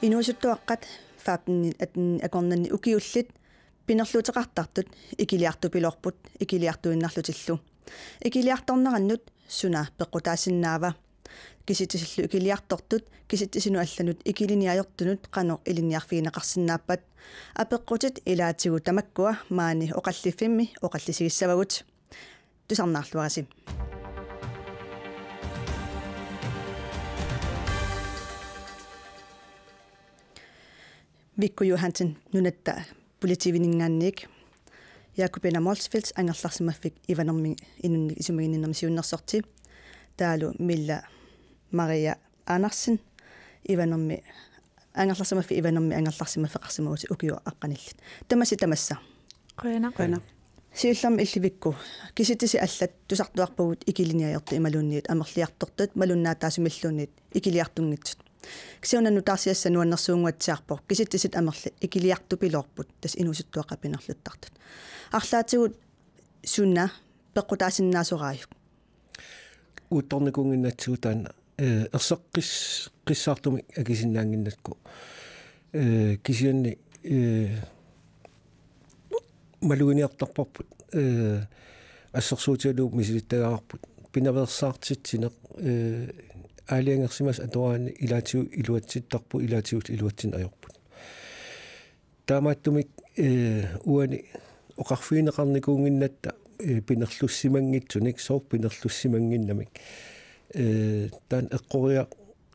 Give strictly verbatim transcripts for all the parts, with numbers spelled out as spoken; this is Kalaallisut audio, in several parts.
Inuusuttuaqqat femten atten akornanni ukiullit pinerluuteqartartut ikiliartupiloorput ikiliartuinnarlutillu. Ikiliartornerannut suna peqqutaasinnaava? Kisitsisillu ikiliartortut kisitsisinut allanut ikilinik ajortunut qanoq ilinniarfigineqarsinnaappat? Apeqqutit ilaatigut tamakkua maani oqalliffimmi oqallisigissavagut. Tusarnaarluarisi. Vikku Johansen, Nunatta Politiivininngaanniit, Jakobine Motzfeldt, angerlarsimaffik Ivanermi inunnik isumaginninnermi siunnersorti, taavalu Milla Maria Andersen, Ivanermi, angerlarsimaffik Ivanermi angerlarsimaffeqarsimavutit ukiut aqqanillit. Tamassi tamassa. Qujanaq. Qujanaq. Siullermik illit Vikku, kisitsisit allat tusartuarpagut ikilinik ajortut imaluunniit amerliartortut malunnaataasumilluunniit ikiliartunngitsut. Kisianni una nutaarsiassaq nuannersuunnguatsiarpoq, kisitsisit amerli ikiliartupiloorput, tassa inuusuttuaqqat pinerluttartut. Arlaatigut suna peqqutaasinnaasoraajuk? Uuttornikuunnginnatsigu taanna, eh, erseqqis-, qissaartumik akisinnaannginnakku. Eh, kisianni, eh, maluginiartarparput, eh, assersuutigalugu misilittagaqarput. Pinaveersaartitsineq, eh, aalajangersimasut atoraanni ilaatigut iluatsittarput, ilaatigut iluatsinneq ajorput. Taamaattumik, eh, uani oqarfigineqarnikuunnginnatta, eh, pinerlussimanngitsunik, sooq pinerlussimannginnamik. Eh, taanna eqqoria-,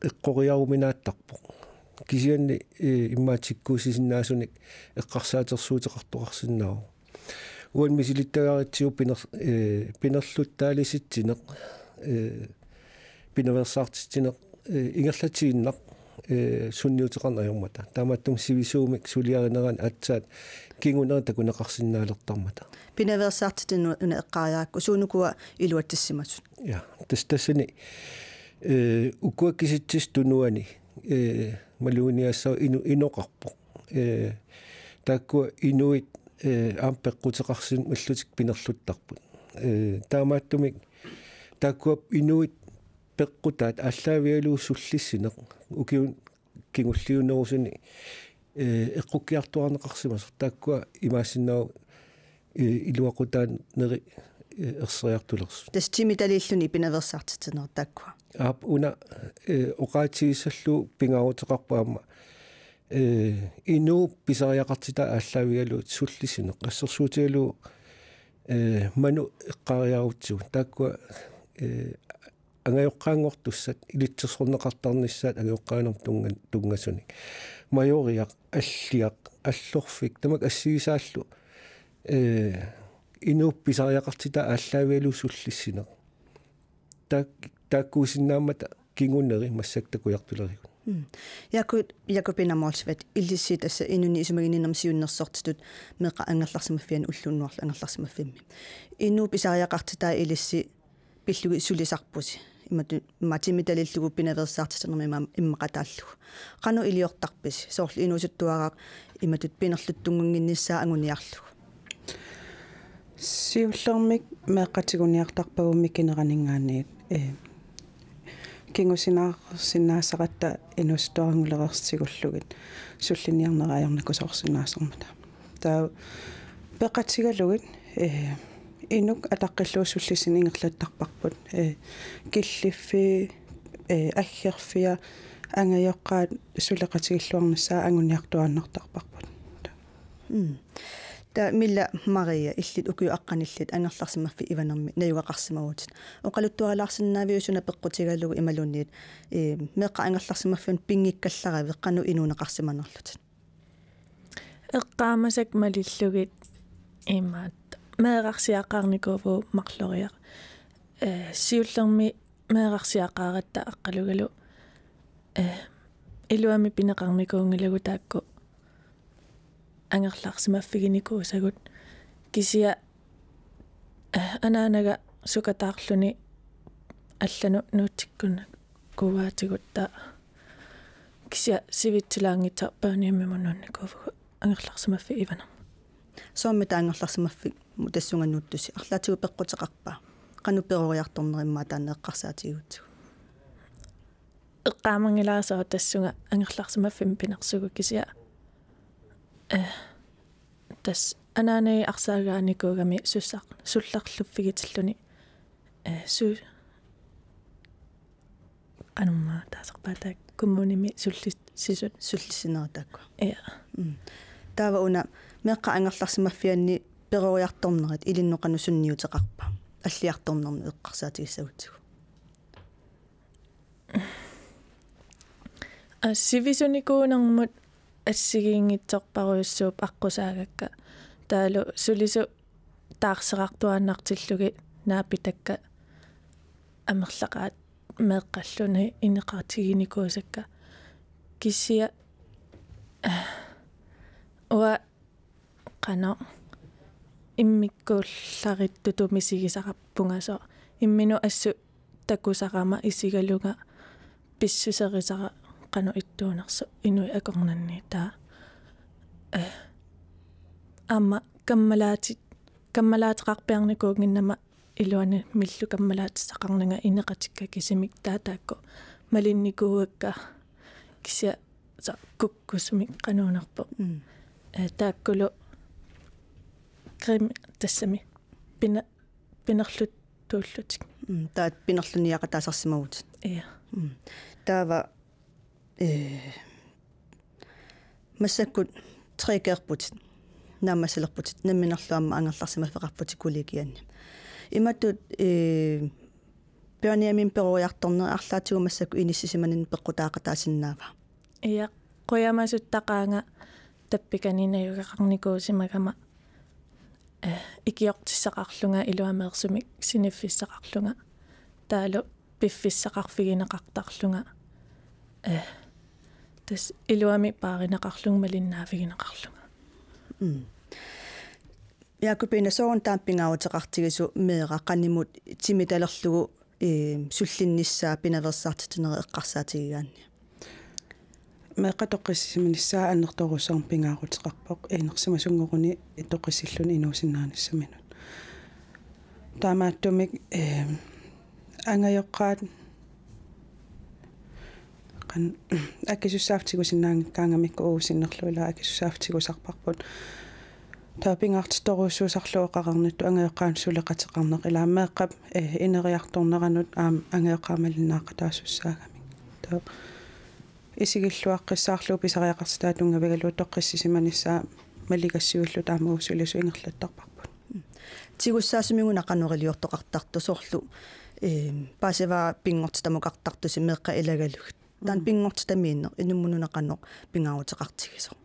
eqqoriaruminaattarpoq. Kisianni, eh, immaqa tikkuussisinnaasunik eqqarsaatersuuteqartoqarsinnaavoq. Uani misilittagaritsigu piner-, eh, pinerluttaalisitsineq, eh, pinaveersaartitsineq, eh, ingerlatiinnaq, eh, sunniuteqarneq ajormata. Taamaattumik sivisuumik suliarinerani aatsaat kinguneri takuneqarsinnaalertarmata. Pinaveersaartitsineq una eqqaariarakku suunukua iluatsissimasut? Ja, tas-, tassani, eh, ukua kisitsisut tunuani, eh, maluginiagassavat inu-, inoqarpoq. Eh, taakkua inuit, eh, aamma peqquteqarsimallutik pinerluttarput. Eh, taamaattumik taakkua inuit peqqutaat aallaavigalugu sullissineq ukiuni kingulliunerusuni, eh, eqqukkiartuaarneqarsimasoq, taakkua imaassinnaavoq, eh, iluaqutaaneri, eh, erseriartulersut. Tassa timitaliilluni pinaveersaartitsinerit taakkua? Aap, una, eh, oqaatigissallugu pingaaruteqarpoq aamma, eh, inuup pisariaqartitaa aallaavigalugu sullissineq, assersuutigalugu, eh, Manu eqqaariarutsigu. Taakkua, eh, angajoqqaanngortussat ilitsersorneqartarnissaat angajoqqaanermut tunnga-, tunngasunik. Majoriaq, Alliaq, Allorfik, tamakku assigisaallu, eh, inuup pisariaqartitaa aallaavigalugu sullissineq. Taak-, taakkuusinnaammata kinguneri massakkut takujartulerigut. Mm. Jaku-, Jakobine Motzfeldt, ilissi tassa inunnik isumaginninnermi siunnersortitut meeqqat angerlarsimaffianni ulloq unnuarlu angerlarsimaffimmi. Inuup pisariaqartitaa ilissi pillugit sulisarpusi. Imatut, immaqa timitaliillugu pinaveersaartitsinermi imma-, immaqataallugu. Qanoq iliortarpisi? Soorlu inuusuttuaraq imatut pinerluttunngunnginnissaa anguniarlugu. Siullermik meeqqat tiguniartarpagummi kineraninngaanniit, eh, kingusinaarsinnaasaratta inuusuttuaranngulereersigullugit sullinniarnera ajornakusoorsinnaasarmata. Taava peqatigalugit, eh, inuk ataqqillugu sullissineq ingerlattarparput. Eh, killiffia, eh, aggerfia, angajoqqaat suleqatigilluarnissaat anguniartuaannartarparput. Mm. Taava Milla Maria, illit ukiut aqqanillit angerlarsimaffik Ivanermi najugaqarsimavutit. Oqaluttuarilaarsinnaaviuk suna peqqutigalugu imaluunniit, eh, meeqqat angerlarsimaffiannut pinngikkallaravit qanoq inuuneqarsimanerlutit? Eqqaamasakka malillugit imaattoq meerarsiaqarnikuuvugut marloriaq. Eh, siullermik meerarsiaqaratta Aqqalugalu, eh, iluamik pineqarnikuunngilagut taakku angerlarsimaffiginikuusagut. Kisianni, eh, anaanaga sukataarluni allanut nuutsikkunnakuuaatigut, taava kisianni sivitsilaanngitsoq børnehjemimut nuunnikuuvugut angerlarsimaffik Ivanermi. Soormita angerlarsimaffik tassunga nuuttusi, arlaatigut peqquteqarpa? Qanoq peroriartornerit immaqa taanna eqqarsaatigigutsigu? eqqaamanngilara sooq tassunga angerlarsimaffimmi pinersugut kisianni. Eh, tassa anaanagit arsaagaanikuugami sussar-, sullarluffigitilluni. Eh, su-, qanormaa taasarpaat taakku kommunimi sullissisut. Sullissinerit taakku. Ja. Mm. Taava una meeqqat angerlarsimaffianni peroriartornerit ilinnut qanoq sunniuteqarpa? Alliartornermut eqqarsaatigissagutsigu. Aa, sivisunikuunermut assigiinngitsorparujussuupput aqqusaagakka. Taavalu sulisut taarserartuaannartillugit naapitakka amerlaqaat meeqqalluni ineqatiginikuusakka. Kisianni, eh, uanga qanoq immikkuullarittutut misigisaqarpunga, soorlu imminut assut takusarama isigalunga pissuserisara qanoq ittuunersoq inuit akornanni taava. Eh, aamma kammalaati-, kammalaateqarpiarnikuunnginnama iluanimillu kammalaatissaqarnanga ineqatikka kisimik taava taakku malinnikuuakka kisianni soorlu kukkusumik qanuunarpoq. Mm. Eh, taakkulu krimi tassami pina-, pinerluttuullutik. Mm, taava pinerluniaqataasarsimavutit. Ja. Mm. Taava, eh, massakkut trekerputit, naammassilerputit, namminerlu aamma angerlarsimaffeqarputit kollegianni. Imatut, eh, børnehjemimi peroriartornerit arlaatigut massakkut inissisimaninni peqqutaaqataasinnaava? Ja, qujamasuttaqaanga tappikani najugaqarnikuusimagama, eh, ikiortissaqarlunga iluameersumik siniffissaqarlunga. Taavalu piffissaqarfigineqartarlunga. Eh, tassa iluamik paarineqarlunga malinnaavigineqarlunga. Mm. Jakobine, sooruna taama pingaaruteqartigisoq meeraq qanimut timitalerlugu, eh, sullinnissaa pinaveersaartitsinerit eqqarsaatigigaanni? Meeqqat toqqissisimanissaat annertoorujussuarmik pingaaruteqarpoq inersimasunngoruni toqqissilluni inuusinnaanissaminut. Taamaattumik, eh, angajoqqaat qan-, akisussaaffik tigusinnaanngikkaangamikku uagut sinnerlugit ilaa akisussaaffik tigusarparput. Taava pingaartittorujussuusarlugu oqareernittut angajoqqaanut suleqateqarneq ilaa meeqqap, eh, ineriartorneranut aamma angajoqqaat malinnaaqataasussaagamik. Taava isigilluaqqissaarlugu pisariaqartitaata tunngavigalugu toqqissisimanissaa maligassiuilluta aamma uagut sulisut ingerlattarparput. Tigussaasumik una qanoq iliortoqartartoq soorlu, eh, paasivara pinngortitamukartartusi meeqqat ilagalugit. Taanna Mm. pinngortitamiinneq inummut una qanoq pingaaruteqartigisoq?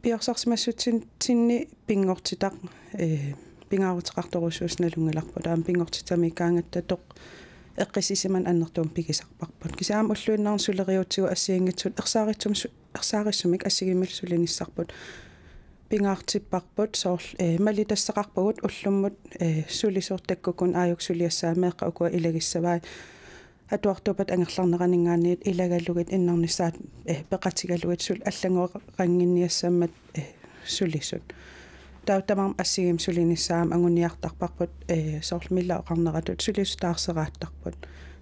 Piorsarsimassutsinni pinngortitaq, eh, pingaaruteqartorujussuusoq nalunngilarput. Aamma pinngortitamiikkaangatta toqqissisimaneq annertuumik pigisarparput. Kisianni aamma ulluinnarni suleriaaseqatigiittut assigiinngitsut ersaarissum-, ersaarissumik assigiimmik sulinissarput pingaartipparput soorlu, eh, malitassaqarpugut ullummut, eh, sulisut takkukkunik aajuku suliassaat meeqqat ukua ilagissavaat atuartuuppat angerlarneraninngaanniit ilagalugit innarnissaat, eh, peqatigalugit sul-, allanngorannginniassammat, eh, sulisut. Taava tamarmik assigiimmik sulinissaat aamma anguniartarparput, eh, soorlu Milla oqarneratut sulisut taarseraattarput.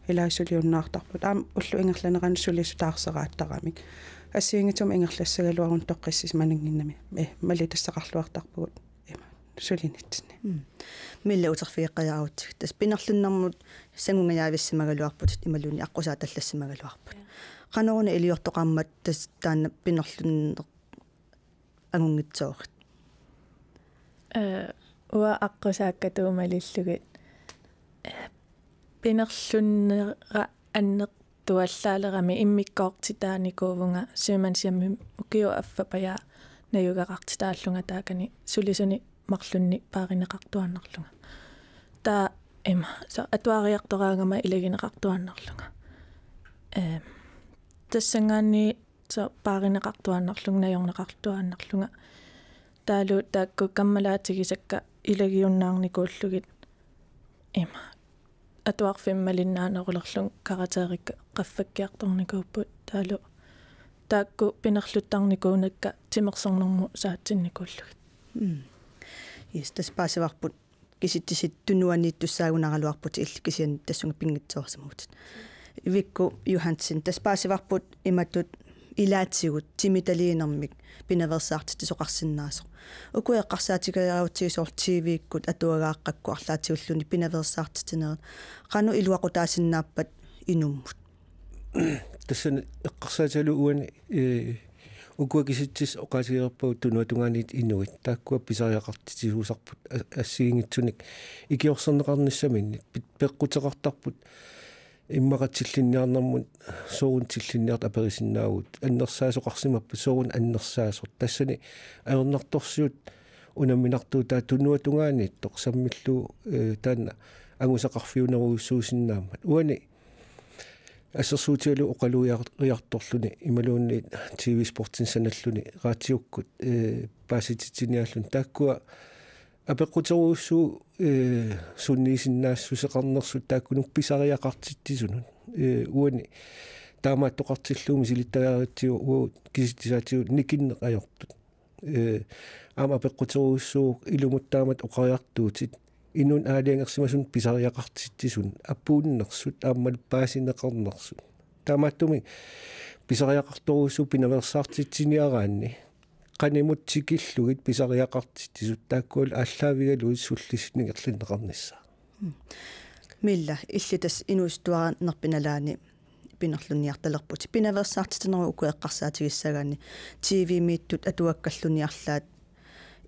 Ilaa suliunnaartarput. Aamma ullup ingerlanerani sulisut taarseraattarmata. Assigiinngitsumik ingerlassagaluaruni toqqissisimanannginnami, eh, malitassaqarluartarpugut ima sulinitsinni. Mm. Milla uterfigeqqajaarutsigit. Tassa pinerlunnermut sangungajaavissimagaluarputit imaluunniit aqqusaat tallassimagaluarput. Ja. Qanoruna iliortoqarmat tassa taanna pinerlunneq angunngitsoorit? Eh, uanga aqqusaakkattut malillugit, eh, pinerlunnera annertuallaalerami immikkoortitaanikuuvunga Sømandshjemimi ukiup affapajaaq najugaqartitaallunga taakani sulisunik marlunnik paarineqartuaannarlunga. Taava ima, soorlu atuariartoraangama ilagineqartuaannarlunga. Eh, tassanngaanniit soorlu paarineqartuaannarlunga, najorneqartuaannarlunga. Taavalu taakku kammalaatigisakka ilagiunnaarnikuullugit. Ima. Atuarfimmi malinnaanerulerlunga karakteerikka qaffakkiartornikuupput. Taavalu taakku pinerluttarnikuunakka timersornermut saatsinnikuullugit. Mm. Yes, tassa paasivarput kisitsisit tunuaniittussaagunaraluarputit illit kisianni tassunga pinngitsoorsimavutit. Vikku Johansen, tassa paasivarput imatut ilaatigut timitaliinermik pinaveersaartitsisoqarsinnaasoq. Uku eqqarsaatigereerutsigu soorlu T V-kkut atuagaaqqakkut arlaatigulluunniit pinaveersaartitsinerit. Qanoq iluaqutaasinnaappat inummut? Tassani eqqarsaatigalugu uani, ee, ukua kisitsisit oqaatigereerpagut tunuatungaaniit inuit. Taakkua pisariaqartitsisuusarput a-, assigiinngitsunik ikiorserneqarnissaminnik pit-, peqquteqartarput immaqa tillinniarnermut sooruna tillinniartoq aperisinnaavugut. Annersaasoqarsimappat sooruna annersaasoq. Tassani ajornartorsiut unamminartuutaat tunuatungaaniittoq sammillugu, ee, taanna angusaqarfiunerujussuusinnaammat. Uani assersuutigalugu oqalugiar-, -riartorluni imaluunniit T V Sportimi sanalluni raatiukkut, ee, paasititsiniaalluni. Taakkua apeqquterujussuuvoq, ee, sunniisinnaassuseqarnersut taakkununnga pisariaqartitsisunut. Ee, uani taamaattoqartillugu misilittagaritsigu uagut kisitsisaatigut nikinneq ajortut. Ee, aamma apeqquterujussuuvoq ilumut taamatut oqariartuutit inunnut aalajangersimasunut pisariaqartitsisunut apuunnersut aammalu paasineqarnersut. Taamaattumik pisariaqartorujussuuvoq pinaveersaartitsiniaraanni qanimut tikillugit pisariaqartitsisut taakkualu aallaavigalugit sullissineq ingerlanneqarnissaa. Milla, illit tassa inuusuttuararnerpit nalaani pinerlunniartalerputit. Pinaveersaartitsinerup uku eqqarsaatigissagaanni T V-miittut atuakkalluni arlaat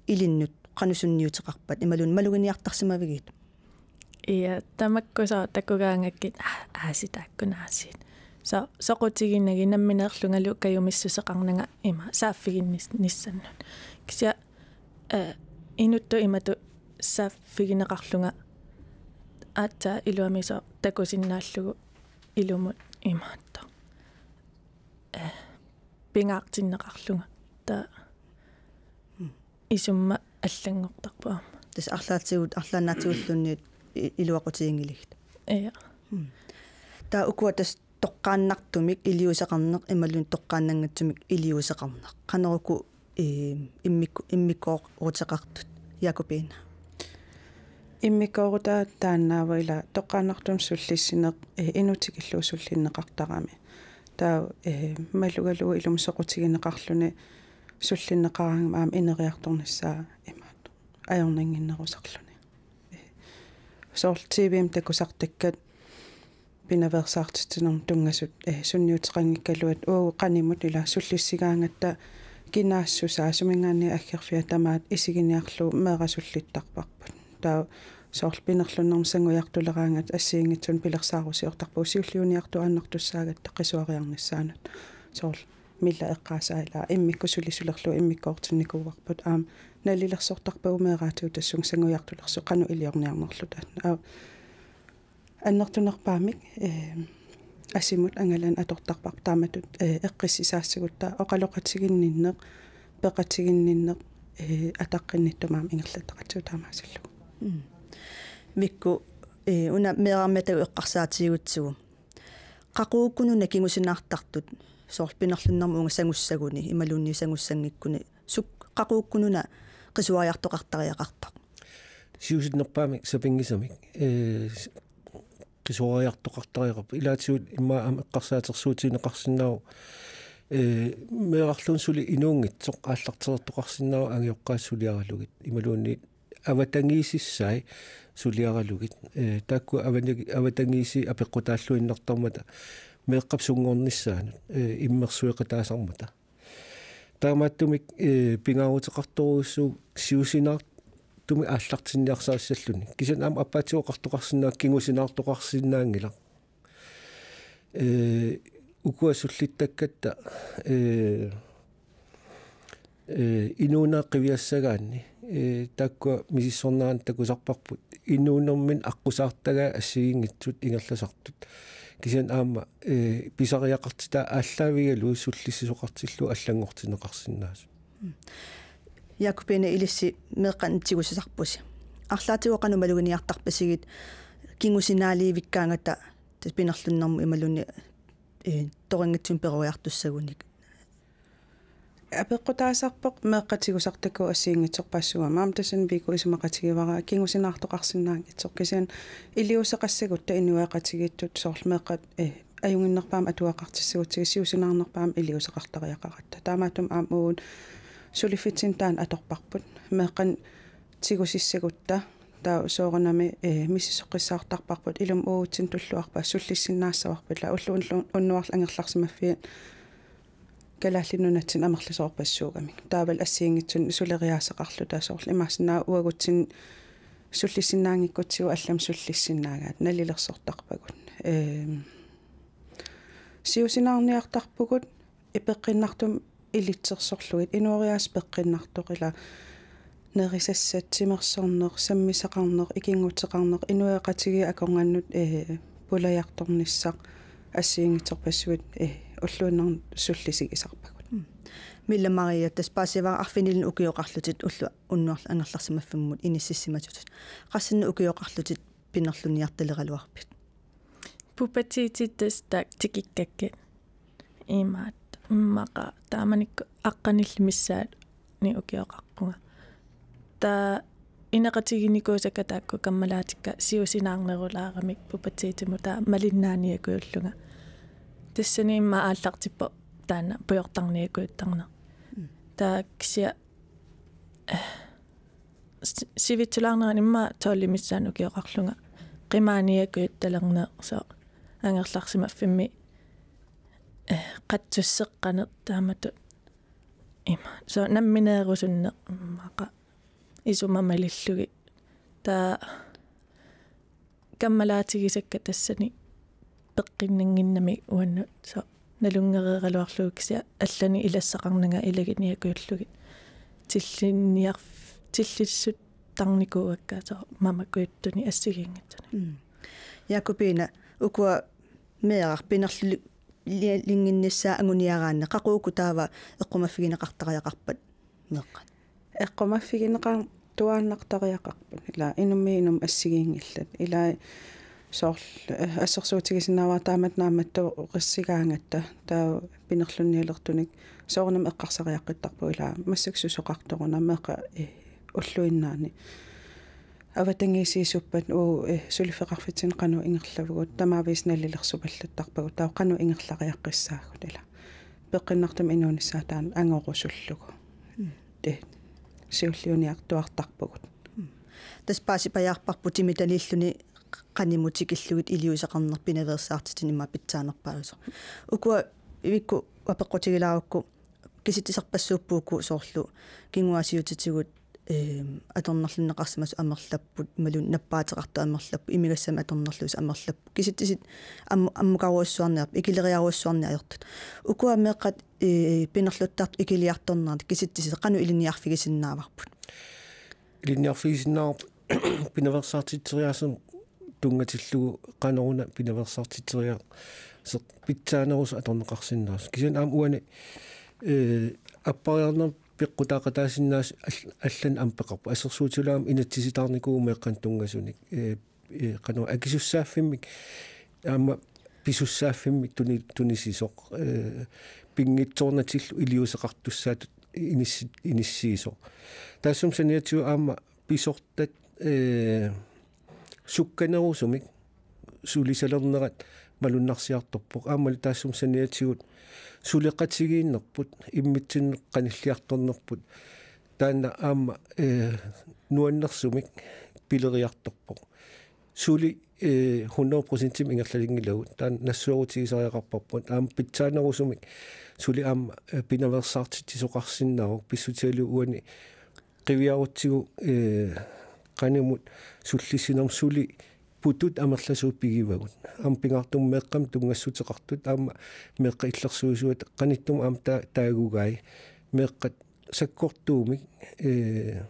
ilinnut qanoq sunniuteqarpat imaluunniit maluginiartarsimavigit? Ja, tamakku soorlu takugaangakkit, aa, aasiit taakkununnga aasiit. So-, soqutiginagit nammineerlungalu kajumissuseqarnanga ima saaffiginnis-, -nissannut. Kisianni, eh, inuttut imatut saaffigineqarlunga aatsaat iluamik soorlu takusinnaallugu ilumut imaattoq. Eh, pingaartinneqarlunga. Taava isummat allanngortarpoq aamma. Tassa arlaatigut, arlaannaatigulluunniit i-, iluaqutiginngilagit. Ja. Taava ukua tassa toqqaannartumik iliuuseqarneq imaluunniit toqqaannanngitsumik iliuuseqarneq. Qanoq uku, ee, immikku-, immikkooruteqartut, Jakobine? Immikkoorutaat taannaavoq ila toqqaannartumik sullissineq, ee, inuttut tikillugu sullinneqartarami. Taava, ee, malugalugu ilumut soqutigineqarluni sullinneqaraangama aamma ineriartornissaa imaattoq ajornannginnerusarluni. Ee, soorlu T V-mi takusartakkat pinaveersaartitsinermut tunngasut, eh, sunniuteqanngikkaluarlutik uagut qanimut ila sullissigaangatta kinaassusaa suminngaanniit aggerfia tamaat isiginiarlugu meeraq sullittarparput. Taava soorlu pinerlunnermut sangujartuleraangat assigiinngitsunik pilersaarusiortarpugut siulliuniartut annertussaagatta qisuariarnissaanut. Soorlu Milla eqqaasaa ila immikkut sulisulerlugu immikkoortinnikuuarput aamma nalilersortarpagut meeraatigut tassunga sangujartulersoq qanoq iliorniarnerluta. Aa, annertunerpaamik, eh, asimut angalaneq atortarparput taamatut, eh, eqqissisaassagutta oqaloqatiginninneq, peqatiginninneq, eh, ataqqinnittumik aamma ingerlattaqatsigu taamaasillugu. Mm. Vikku, eh, una meerarmi atagu eqqarsaatigigutsigu. Qaqugukkut una kingusinaartartut, soorlu pinerlunnermut uunga sangussaguni, imaluunniit sangussanngikkuni, suk-, qaqugukkut una qisuariartoqartariaqartoq? Siusinnerpaamik sapinngisamik, ee, s-, qisuariartoqartariaqarpoq. Ilaatigut immaqa aamma eqqarsaatersuutigineqarsinnaavoq, ee, meerarluunniit suli inuunngitsoq aallartereertoqarsinnaavoq angajoqqaat suliaralugit. Imaluunniit avatangiisissai suliaralugit. Ee, taakku avanagi-, avatangiisii apeqqutaalluinnartarmata meeqqap sunngornissaanut, ee, immersueqataasarmata. Taamaattumik, eh, pingaaruteqartorujussuuvoq siusinaartumik aallartinniarsarissalluni. Kisianni aamma aappaatigut oqartoqarsinnaavoq kingusinaartoqarsinnaanngilaq. Eh, ukua sullittakkatta, eh, eh, inuuneq qiviassagaanni, eh, taakkua misissorneranni takusarparput. Inuunerminni aqqusaartagaat assigiinngitsut ingerlasartut. Kisianni aamma, eh, pisariaqartitai aallaavigalugit sullissisoqartillugu allanngortinneqarsinnaasut. Jakobine, ilissi meeqqanik tigusisarpusi. Arlaatigut qanoq maluginiartarpisigit kingusinaaliivikkaangata tassa pinerlunnermut imaluunniit, eh, torinngitsumik peroriartussagunik? Apeqqutaasarpoq meeqqat tigusartakkavut assigiinngitsorpassuit. Aamma tassani Vikku isumaqatigivara kingusinaartoqarsinnaanngitsoq. Kisianni iliuuseqassagutta inuiaqatigiittut soorlu meeqqat, eh, ajunnginnerpaamik atugaqartissagutsigit siusinaarnerpaamik iliuuseqartariaqaratta. Taamaattumik aamma uagut suliffitsinni taanna atorparput. Meeqqanik tigusissagutta taava soorunami, eh, misissoqqissaartarparput, ilumut uagutsinnut tulluarpaa sullissinnaassavarput, ila ulloq unnuarlu angerlarsimaffiit Kalaallit Nunatsinni amerlasoorpassuugamik. Taavalu assigiinngitsunik suleriaaseqarluta soorlu imaassinnaavoq uagutsinnut sullissinnaanngikkutsigu allamik sullissinnaagaat, nalilersortarpagut. Ehm, siusinaarniartarpugut peqqinnartumik ilitsersorlugit, inooriaaseq peqqinnartoq, ila nerisassat, timersorneq, sammisaqarneq, ikinnguteqarneq, inuiaqatigiit akornannut, eh, pulajartornissaq assigiinngitsorpassuit, eh, ulluinnarni sullisigisarpagut. Mm. Mille Maria, tassa paasivara arfinilinnik ukioqarlutit ulloq unnuarlu angerlarsimaffimmut inississimasutit. Qassinik ukioqarlutit pinerlunniartaleraluarpit? Pubertetit tassa taakku tikikkakkit. Imaattoq, immaqa taamanikkut aqqanillit missaanni ukioqarpunga. Taava ineqatiginikuusakka taakku kammalaatikka siusinaarnerulaaramik pubertetimut, taava malinnaaniakujullunga. Tassani immaqa aallartippoq taanna pujortarniakujuttarneq. Mm. Taava kisianni, eh, si-, sivitsulaarnerani immaqa tolvit missaanni ukioqarlunga qimaaniakujuttalerneq, soorlu angerlarsimaffimmi, eh, qatsusseqqaneq taamatut, ima, soorlu nammineerusunneq immaqa isuma malillugit. Taava kammalaatigisakka tassani peqqinnannginnamik uannut, soorlu nalunngereeraluarlugu kisianni allanik ilassaqarnanga ilaginiakujullugit. Tillinniarf-, tillissuttarnikuuakka soorlu mamakujuttunik assigiinngitsunik. Mm. Jakobine, ukua meeraq pinerluli-, li-, linnginnissaa anguniaraanni, qaqugu taava eqqumaffigineqartariaqarpat meeqqat? Eqqumaffigineqartuaannartariaqarput, ila inummit inummut assigiinngillat. Ila soorlu, eh, assersuutigisinnaavara taamatut naammattoreersigaangatta, taava pinerlunnialertunik soorunami eqqarsariaqqittarpugut, ila massakkut susoqartoruna, meeqqat, eh, ulluinnaani avatangiisiisuppat, uagut, eh, suliffeqarfitsinni qanoq ingerlavugut, tamaavisa nalilersupallattaarpagut, taava qanoq ingerlariaqqissaagut, ila peqqinnartumik inuunissaa taanna angorusullugu. Mm. Te, siulliuniartuartarpugut. Mm. Tassa paasipajaarparput timitaliilluni qanimut tikillugit iliuuseqarneq pinaveersaartitsinni immaqa pitsaanerpaajusoq. Ukua Ivikku apeqqutigilaarukku kisitsisarpassuupput uku soorlu kinguaassiuutitigut, ehm, atornerlunneqarsimasut amerlapput, imaluunniit nappaateqartut amerlapput, imigassamik atornerluisut amerlapput. Kisitsisit am-, ammukarujussuarniarput, ikileriarujussuarniartut. Ukua meeqqat, eh, pinerluttartut ikiliartornerat kisitsisit qanoq ilinniarfigisinnaavarput? Ilinniarfigisinnaavarput pinaveersaartitseriaaseq tunngatillugu qanoruna pinaveersaartitseriaaseq pitsaanerusoq atorneqarsinnaasoq. Kisianni aamma uani, eh, appariarnermik peqqutaaqataasinnaasut all-, allanik aamma peqarput. Assersuutigalugu aamma inatsisitaarnikuuvoq meeqqanik tunngasunik. Eh, eh, qanoq akisussaaffimmik aamma pisussaaffimmik tuni-, tunisisoq. Eh, pinngitsoornatillu iliuuseqartussaatut inissi-, inissiisoq. Taassuma saniatigut aamma pisortat, eh, sukkanerusumik sulisalernerat malunnarsiartorpoq. Aammalu taassuma saniatigut suleqatigiinnerput immitsinnut qanilliartornerput. Taanna aamma, eh, nuannersumik pileriartorpoq. Suli, eh, hundrede procentimik ingerlalinngilagut. Taanna nassuerutigisariaqarparput. Aamma pitsaanerusumik suli aamma, eh, pinaveersaartitsisoqarsinnaavoq, pissutigalugu uani qiviarutsigu, eh, qanimut sullissinermut suli putut amerlasuut pigivagut. Aamma pingaartumik meeqqamik tunngassuteqartut, aamma meeqqat illersuisuat qanittumi aamma taa-, taagugai. Meeqqat sakkortuumik, eh,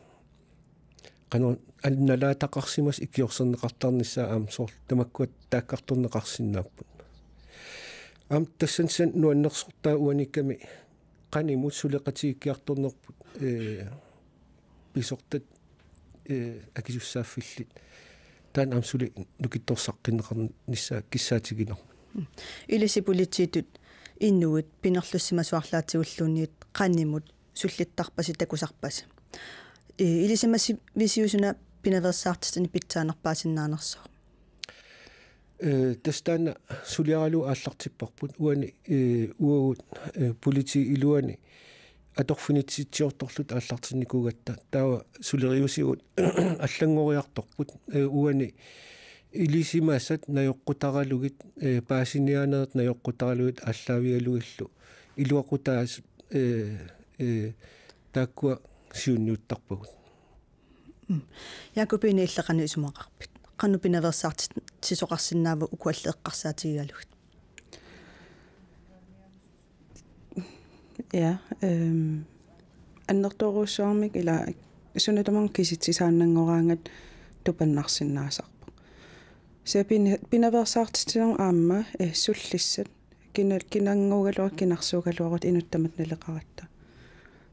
qanoq al-, nalaataqarsimasut ikiorserneqartarnissaat aamma soorlu tamakkua taakkartorneqarsinnaapput. Aamma tassani nuannersortaa uanikkami qanimut suleqatigiikkiartornerput, eh, pisortat, eh, akisussaaffillit. Taanna aamma suli nukittorsaqqineqarnissaa kissaatiginarpoq. Ilissi politiitut inuit pinerlussimasuarlaatigulluunniit qanimut sullittarpasi takusarpasi. Eh, ilisimasivisiusuna pinaveersaartitsinni pitsaanerpaasinnaanersoq? Eh, tassa taanna suliaralugu aallartipparput uani, eh, uagut, eh, politiit iluanni atorfinitsitsiortorluta aallartinnikuugatta. Taava suleriusigut allanngoriartorput, eh, uani ilisimasat najoqqutaralugit, eh, paasiniaanerit najoqqutaralugit aallaavigalugillu iluaqutaasut, eh, eh, taakkua siunniuttarpagut. Mm. Jakobine, illit qanoq isumaqarpit? Qanoq pinaveersaartitsisoqarsinnaava uku allat eqqarsaatigigalugit? Ja, ehm, annertoorujussuarmik ila suna tamarmi kisitsisaannanngoraangat tupannarsinnaasarpoq. Kisianni pina-, pinaveersaartitsineq aamma, eh, sullissat. Kina-, kinannguugaluarutta, kinarsuugaluarutta inuttut tamatta naleqaratta.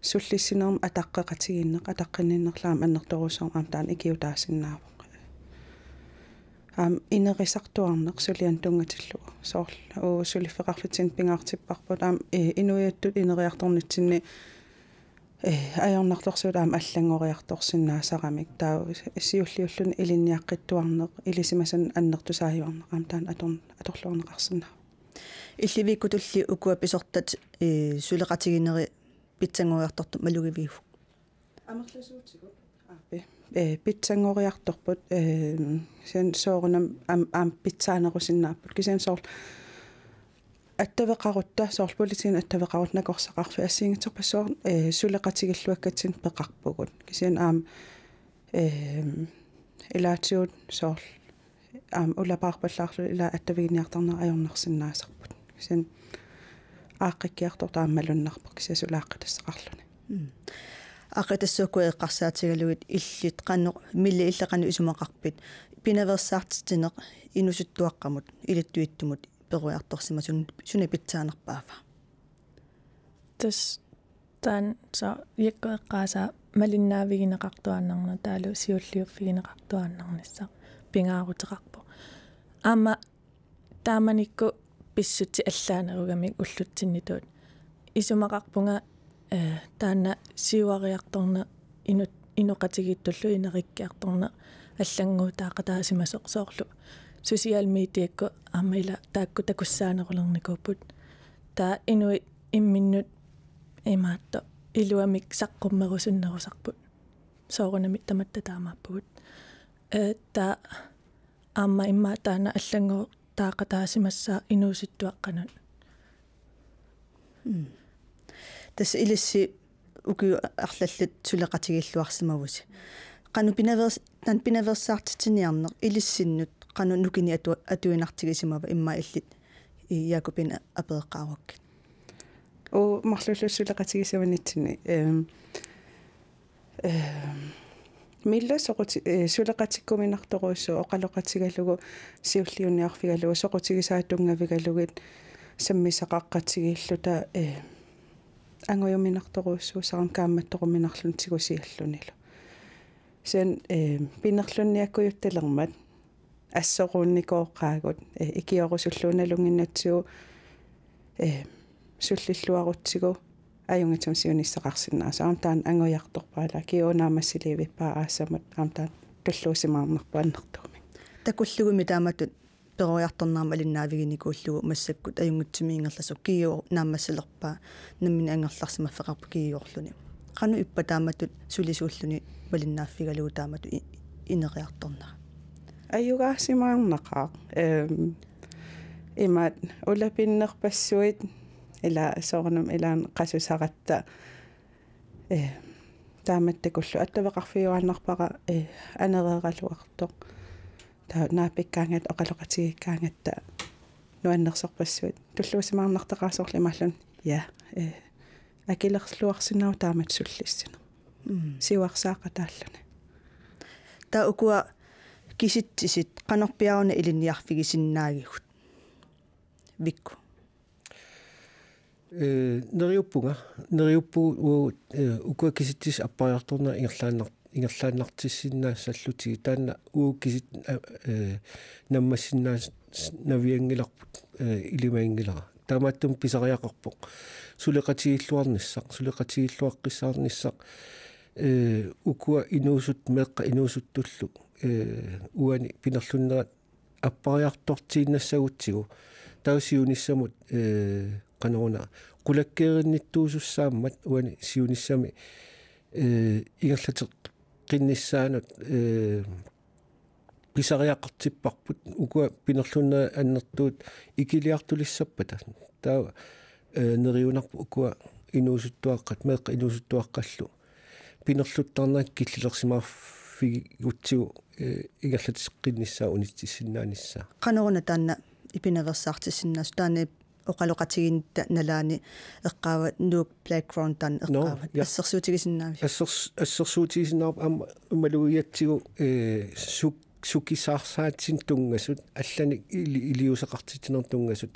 Sullissinermi ataqqeqatigiinneq, ataqqinninnerlu aamma annertoorujussuarmik aamma taanna ikiuutaasinnaavoq. Aamma inerisartuarneq sulianut tunngatillugu. Soorlu uagut suliffeqarfitsinni pingaartipparput aamma, eh, inuiattut ineriartornitsinni, eh, ajornartorsiutit aamma allanngoriartorsinnaasaramik. Taava siulliulluni ilinniaqqittuarneq, ilisimasanut annertusaajuarneq aamma taanna atorn-, atorluarneqarsinnaavoq. Illit Viikku Tulli, ukua pisortat, eh, suleqatigineri pitsanngoriartortut malugiviuk? Amerlasuutigut. Aa, pi-, eh, pitsanngoriartorput, eh, sen soorunami am-, aamma pitsaanerusinnaapput. Kisianni soorlu attaveqarutta, soorlu politiinut attaveqarutta nakorsaqarfiit assigiinngitsorpassuit, eh, suleqatigilluakkatsinnik peqarpugut. Kisianni aamma, eh, ilaatigut soorlu aamma ulapaarpallaarlugu ila attaviginiartarnerat ajornarsinnaasarput. Kisianni aaqqikkiartortut aamma malunnarpoq kisianni suli aaqqitassaqarluni. Mm. Aaqqitassat ukua eqqarsaatigalugit illit qanoq, Mille, illit qanoq isumaqarpit? Pinaveersaartitsineq inuusuttuaqqamut, ilittuittumut peroriartorsimasoq suna pitsaanerpaava? Tassa taanna soorlu Jakku eqqaasaa malinnaavigineqartuaannarneq taavalu siulliuffigineqartuaannarnissaq pingaaruteqarpoq. Aamma taamanikkut pissutsit allaanerugamik ullutsinnituut isumaqarpunga, eh, taanna siuariartorneq inut-, inoqatigiittullu inerikkiartorneq allannguutaaqataasimasoq soorlu social mediakkut aamma ila taakku takussaanerulernikuupput. Taava inuit imminnut imaattoq iluamik saqqummerusunnerusarput. Soorunami tamatta taamaappugut. Eh, taava aamma immaqa taanna allannguutaaqataasimassaaq inuusuttuaqqanut. Mm. Tassa ilissi ukiut arlallit suleqatigiilluarsimavusi. Qanoq pinaveers-, taanna pinaveersaartitsiniarneq ilissinnut qanoq nukinnik atu-, atuinartigisimava, immaqa illit, i, Jakobine, apereqqaarukkit? Uu, marluulluta suleqatigisaminitsinni, ehm, ehm, Mille soquti-, eh, suleqatikkuminartorujussuuvoq oqaloqatigalugu siulliunniarfigalugu soqutigisaat tunngavigalugit sammisaqaqatigiilluta, eh, angujuminartorujussuusarami kaammattoruminarluni tigusiallunilu. Sen, eh, pinerlunniakkujuttalermat assoruunnikooqaagut, eh, ikiorusullugu nalunnginnatsigu, eh, sullilluarutsigu ajunngitsumik siunissaqarsinnaasoq. Aamma taanna angujartorpaa, ila kiu naammassilivippaa aassamut, aamma taanna tulluusimaarnarpoq annertuumik. Takullugumi taamatut peroriartorneq aamma malinnaaviginikuullugu massakkut ajunngitsumik ingerlasoq, kiu naammassilerpaa, nammineq angerlarsimaffeqarpoq kiuorluni. Qanoq ippa taamatut sulisuulluni malinnaaffigalugu taamatut i-, ineriartornera? Ajugaasimaarnaqaaq. Ehm, imaat ulapinnerpassuit ila soorunami ilaanni qasusaratta, eh, taamatut takullugu attaveqarfiuaannarpara, eh, anereeraluartoq. Taava naapikkaangatta oqaloqatigiikkaangatta nuannersorpassuit. Tulluusimaarnartaqaaq soorlu imaalluni: Ja, eh, akilerluarsinnaavoq taamatut sullissineq. Mm. Siuarsaaqataalluni. Taava ukua kisitsisit qanorpiaq una ilinniarfigisinnaagigut? Viikku. Eh, neriuppunga, neriuppugut uagut, eh, ukua kisitsisit appariartornerat ingerlaannar-, ingerlaannartissinnaassallutigit, taanna uagut kisit-, eh, eh, naammassinnaas-, navianngilarput, eh, ilimaginngilara. Taamaattumik pisariaqarpoq suleqatigiilluarnissaq, suleqatigiilluaqqissaarnissaq, eh, ukua inuusuttut, meeqqat inuusuttullu, eh, uani pinerlunnerat appariartortiinnassagutsigu, taava siunissamut, eh, qanoruna, qulakkeerinnittuusussaammat uani siunissami, eh, ingerlateqqinnissaanut, eh, pisariaqartipparput, ukua pinerlunnerit annertuut ikiliartulissappata. Taava, eh, neriunarpoq ukua inuusuttuaqqat, meeqqat inuusuttuaqqallu pinerluttarnerat killilersimaarfigigutsigu, eh, ingerlateqqinnissaa unitsisinnaanissaa. Qanoruna taanna pinaveersaartissinnaasut, taanna oqaloqatigiinnitta nalaani eqqaavat, Nuuk Playground taanna? Nå, eqqaavat. Ja. Assersuutigisinnaaviuk? Assers-, assersuutigisinnaavarput aamma malugigatsigu, eh, suk-, sukisaarsaatsinut tunngasut, allanik ili-, iliuuseqartitsinerit tunngasut,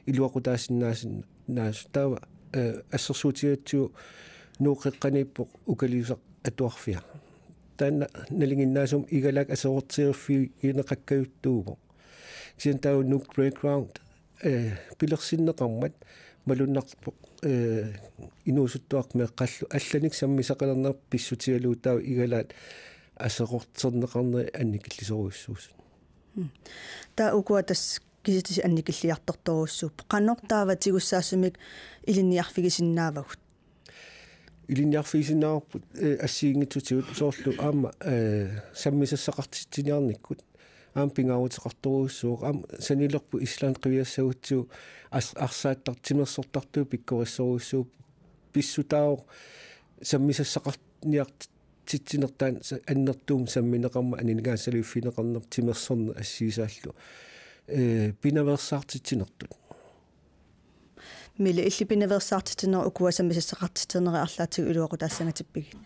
iluaqutaasinnaasin-, naasut. Taava, eh, assersuutigatsigu Nuuk qeqqaniippoq Ukaliusaq Atuarfia. Taanna nalinginnaasumik igalaak aserorteriarfigineqakkajuttuuvoq. Kisianni taava Nuuk Playground, eh, pilersinneqarmat malunnarpoq, eh, inuusuttuaqqat meeqqallu allanik sammisaqalerneq pissutigalugu taava igalaat aserorterneqarnerit annikillisorujussuusut. Mm. Taava ukua tassa kisitsisit annikilliartortorujussuupput. Qanoq taava tigussaasumik ilinniarfigisinnaavagut? Ilinniarfigisinnaavarput, eh, assigiinngitsutigut, soorlu aamma, eh, sammisassaqartitsiniarnikkut aamma pingaaruteqartorujussuuvoq. Aamma sanilerput Island qiviassagutsigu as-, arsaattar-, timersortartut pikkorissorujussuupput, pissutaavoq sammisassaqarniartitsinertaa sa-, annertuumik sammineqarmat aningaasaliiffigineqarnerput timersorneq assigisaallu, eh, pinaveersaartitsinertut. Mille, illit pinaveersaartitsinerit ukua sammisassaqartitsinerit arlaatigut iluaqutaassangatippigit?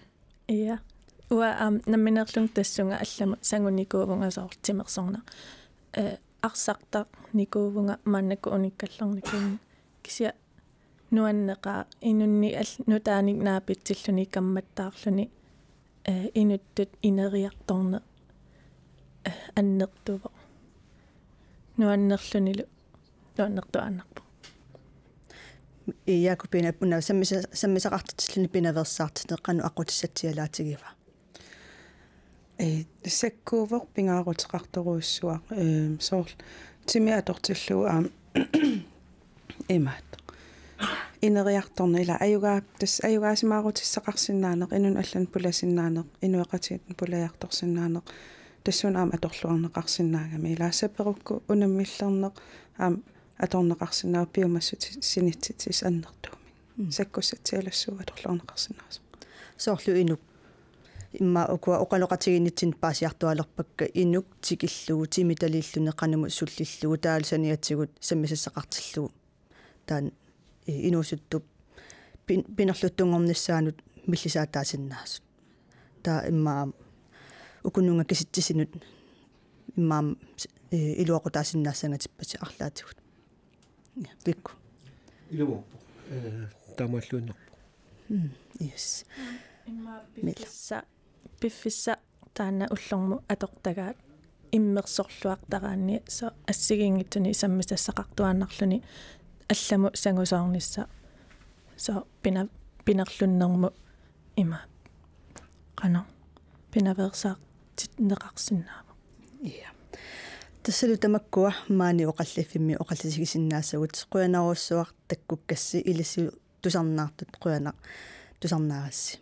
Ja. Uanga aamma nammineerlunga tassunga allamut sangunikuuvunga soorlu timersorneq. Eh, arsartarnikuuvunga maannakkut unikkallarnikuuvunga. Kisianni nuanneqaaq inunnik al-, nutaanik naapitsilluni kammattaarluni, eh, inuttut ineriartorneq, eh, annertuvoq. Nuannerlunilu nuannertuaannarpoq. Ii, Jakob, una sammisa-, sammisaqartitsilluni pinaveersaartitsineq qanoq aqqutissatsialaatigivaa? Ee, sakkuuvoq pingaaruteqartorujussuaq, ee, soorlu timi atortillugu aamma imaattoq. Ineriartorneq ila ajugaa-, tassa ajugaasimaaruteqarsinnaaneq, inunnut allanut pulasinnaaneq, inuiaqatigiinnut pulajartorsinnaaneq, tassuuna aamma atorluarneqarsinnaagami. Ila saperukku unammillerneq aamma atorneqarsinnaavoq, piumassuseq sinitsitsisut annertuumik. Mm. Sakkussatsialassuuvoq atorluarneqarsinnaasoq. Soorlu inuk. Immaqa ukua oqaloqatigiinnitsinnut paasiartuaalerpakka, inuk tikillugu timitaliilluni qanimut sullillugu taavalu saniatigut sammisassaqartillugu. Taanna, eh, inuusuttup pin-, pinerluttunngornissaanut millisaataasinnaasut. Taava immaqa ukununnga kisitsisinut immaqa, eh, iluaqutaasinnaassangatippatit arlaatigut. Ja, Pikku. Ilumoorpoq. Eh, taamaalluinnarpoq. Mm, yes. Immaqa Mila. Piffissaq, piffissaq taanna ullormut atortagaat immersorluartaraanni, soorlu assigiinngitsunik sammisassaqartuaannarluni allamut sangusoornissaq, soorlu pina-, pinerlunnermut ima qanoq pinaveersaartinneqarsinnaavoq. Ja. Tassalu tamakkua maani oqalliffimmi oqallisigisinnaasagut. Qujanarujussuaq takkukkassi, ilissi tusarnaartut, qujanaq tusarnaarassi.